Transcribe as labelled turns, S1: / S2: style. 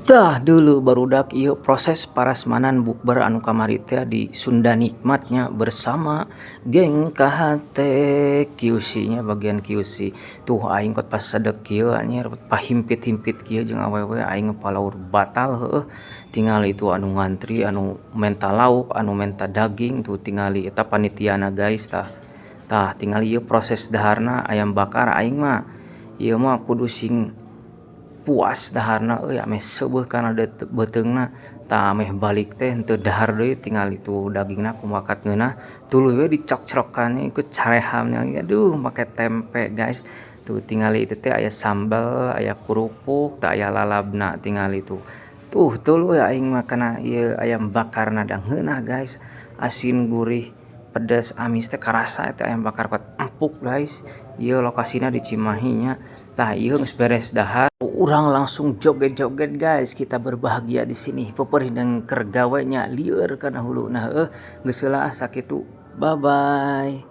S1: Tah dulu, barudak, ieu proses parasmanan bukber anu kamari teh di Sunda Nikmatnya bersama geng KHT QC nya, bagian QC. Tuh, aing kot pas sedek kieu anjir, pahimpit-himpit kieu jeung awewe aing palaur batal heueuh. Tingali itu anu ngantri, anu menta lauk, anu menta daging. Tuh, tingali eta panitiana, guys. Tah, tah, tingali ieu proses daharna ayam bakar. Aing mah ieu mah kudu sing puas daharna euy, ameh seubeuh kana beuteungna. Tah, ameh balik teh henteu dahar deui. Tingali tuh dagingna kumaha ngeunah, tuluy we dicokcrokan ku careham. Aduh, make tempe, guys. Tuh, tingali itu teh aya sambal, aya kerupuk, tah, aya lalabna. Tingali tuh, tuh, tuluy aing mah kana ieu ayam bakarna, da ngeunah, guys. Asin, gurih, pedas, amis teh karasa eta ayam bakar, kuat empuk, guys. Ieu lokasina di Cimahi nya. Tah, ieu geus beres dahar, urang langsung joget-joget, guys. Kita berbahagia di sini, peperih keur gawe nya, lieur kana hulu. Nah, heueuh, geus heula ah, sakitu. Bye bye.